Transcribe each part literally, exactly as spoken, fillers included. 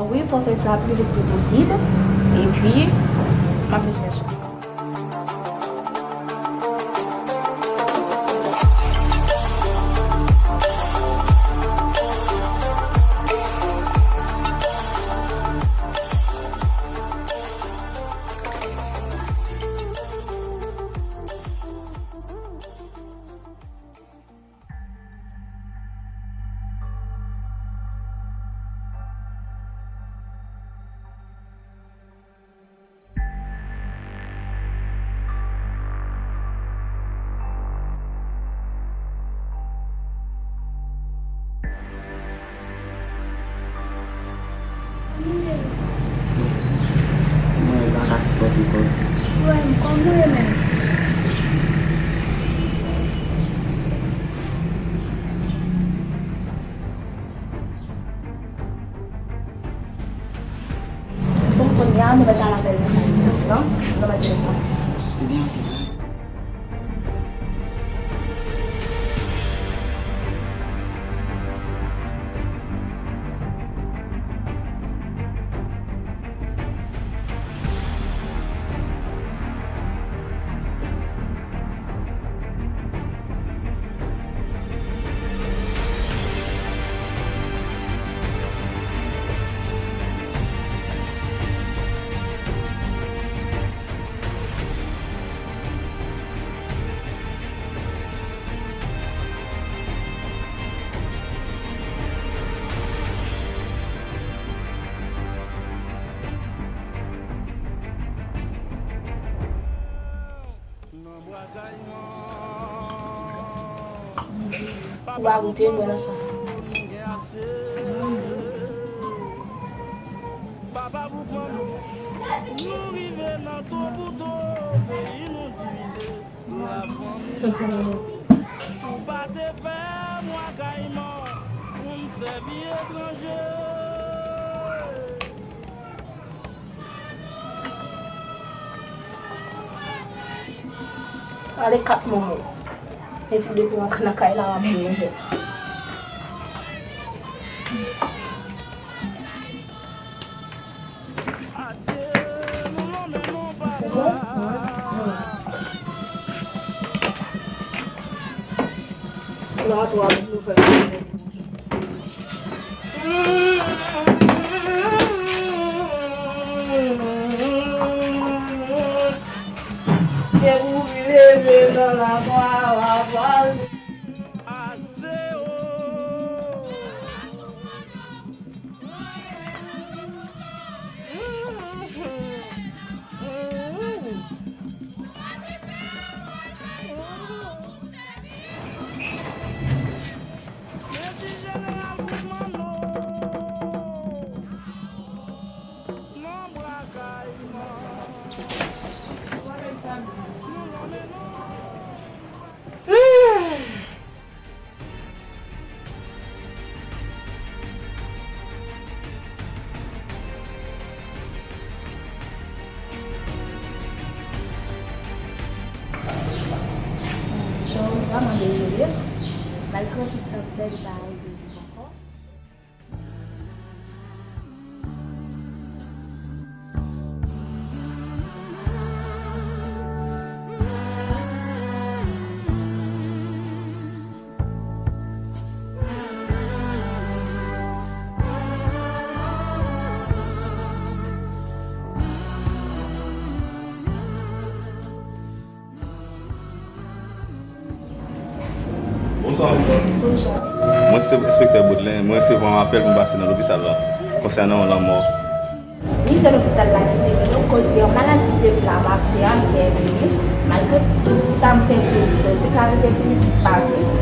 Wi, fò fè sa pi vit ke posib. Epi, m ap vin fè sa. Mwen pa ka sipòte kò. Frè m, kòman w ye menm? Bon, kounye a, nou mèt al avè l nan sens lan, nou mèt jwenn nan. Ebyen, ok. Ou pa goute, bwè nan sa. Papa Boukman, nou rive nan tou pou tou, peyi nou divize. Lafanmi, ou pa te fè mwa kayman pou n sèvi etranje. Ale kat momo. Epi depi w antre nan kay la, w ap mouri. Depi w leve nan lamò a, w ap ale. Ase o. Mèsi jeneral Koutmanno. Nan bra kay mwen. Nou lonmen non. Jan w vrèman dezole, malgre tout sa m fè, li pa rive viv ankò. Bonswa, mesye. Bonswa. Mwen se Enspektè Baudelain. Mwen resevwa yon apèl pou m pase nan lopital la konsènan yon lanmò. Wi, se lopital la ki te mennen w, koz de yon maladi ki te frape a, m te entini. Malgre tout sa m fè pou li, mwen te ka rive vini, li pa vini.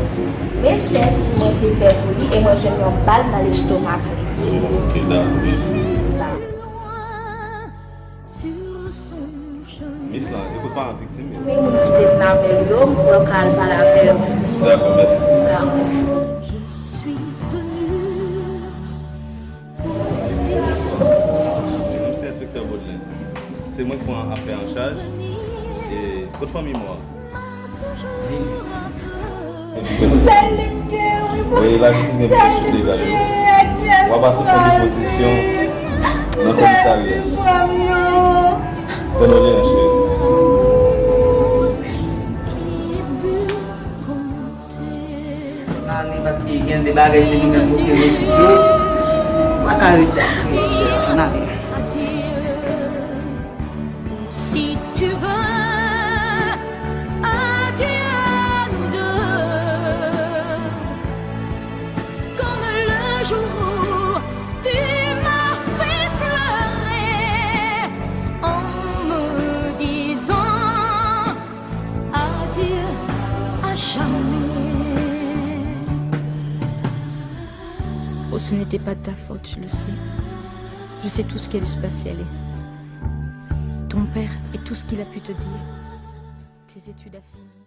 Men tès mwen te fè pou li e mwen jwenn yon bal nan lestomak li. Ok, dakò, mèsi. Dakò. Miss lan, e kot paran viktim yo? Men moun ki te vin avè l yo, m kwè w ka al pale avè yo. Dakò, mèsi. Dakò. Di nou se Enspektè Baudelain. Se mwen k pran afè an chaj. E kot fanmi mò a? Sèl li m gen, wi, Bondye. Wi, lajistis gen pou yo swiv legal yo. W a pase fè depozisyon Nan komisarya. Fè nou lyen, cheri. Ann ale, paske gen de bagay se nou menm pou te rezoud yo. Pa ka rete ap kriye, chè. Ann ale. Si tu veux, adieu à nous deux. Comme le jour où tu m'as fait pleurer en me disant adieu à jamais. Oh, ce n'était pas de ta faute, je le sais. Je sais tout ce qui a dû se passer, allez. Ton père et tout ce qu'il a pu te dire. Tes études à finir.